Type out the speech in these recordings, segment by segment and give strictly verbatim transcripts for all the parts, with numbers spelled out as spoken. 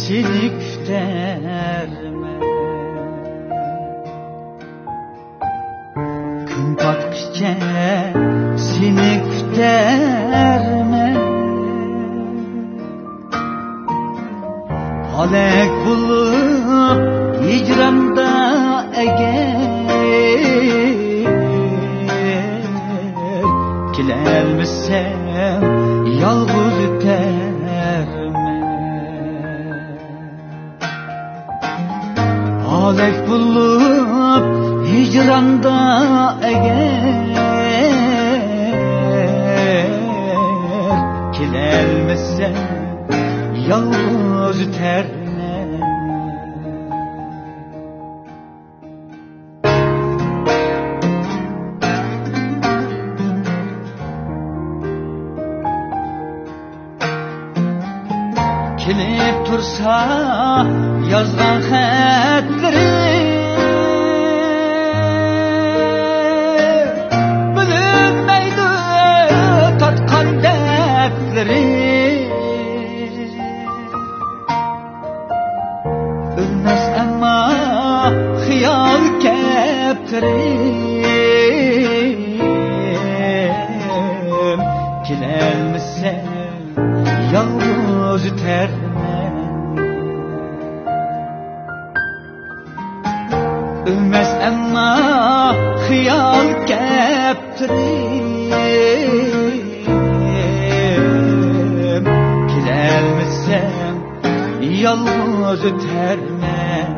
سېنى كۈتەرمەن. كۈن پاتقىچە سېنى كۈتەرمەن. ھالاك بولۇپ ھىجراندا ئەگەر، كېلەلمىسەم يالغۇز ئۆتەرمەن. ھالاك بولۇپ ھىجراندا ئەگەر، كېلەلمىسەم يالغۇز ئۆتەرمەن. كېلىپ تۇرسا يازغان خەتلىرى، بىلىنمەيدۇ تارتقان دەردلىرى. ئۆلمەس ئەمما خىيال كەپتىرىم، كېلەلمىسەم يالغۇز ئۆتەرمەن. ئۆلمەس ئەمما خىيال كەپتىرىم، كېلەلمىسەم يالغۇز ئۆتەرمەن.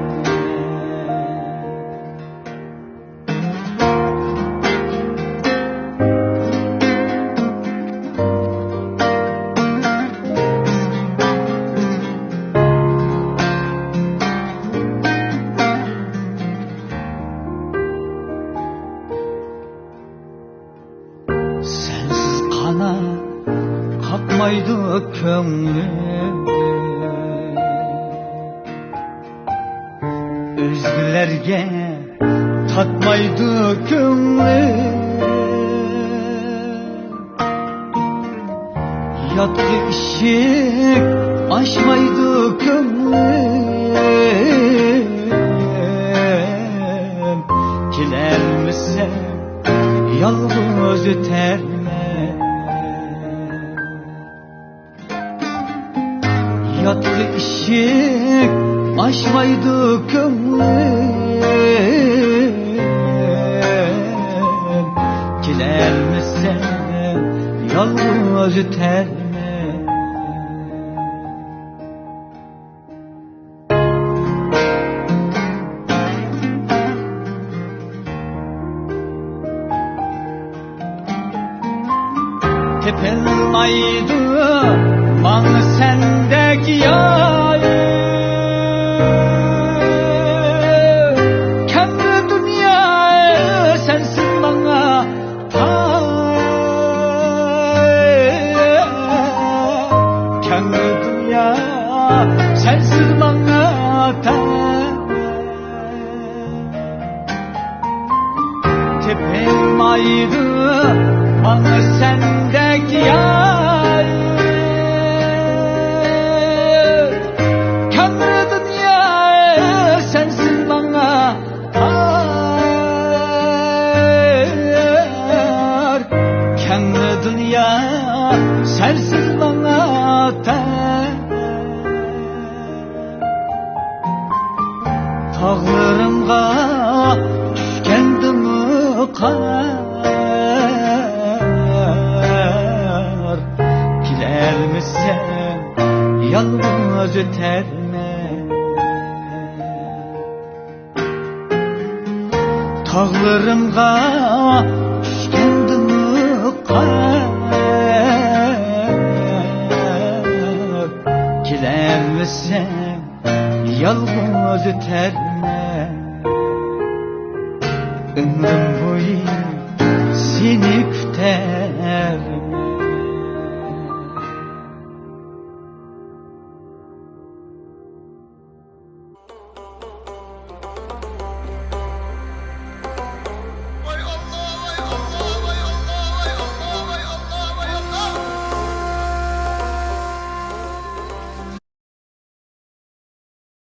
سەنسىز قانات قاقمايدۇ كۆڭلۈم. ئۆزگىلەرگە تارتمايدۇ كۆڭلۈم. ياتقا ئىشىك ئاچمايدۇ كۆڭلۈم. كېلەلمىسەم يالغۇز ئۆتەرمەن. ياتقا ئىشىك ئاچمايدۇ كۆڭلۈم. كېلەلمىسەم يالغۇز ئۆتەرمەن. تېپىلمايدۇ ماڭا سەندەك يار. كەمدۇ دۇنيا سەنسىز ماڭا تار. كەمدۇ دۇنيا سەنسىز ماڭا تار. تېپىلمايدۇ ماڭا سەندەك يار. كەمدۇ دۇنيا سەنسىز ماڭا تار. كەڭ دۇنيا سەنسىز ماڭا تار. تاغلىرىمغا چۈشكەندىمۇ قار، كېلەلمىسەم يالغۇز ئۆتەرمەن. تاغلىرىمغا چۈشكەندىمۇ قار، كېلەلمىسەم يالغۇز ئۆتەرمەن. ئۆمرۈم بويى سېنى كۈتەر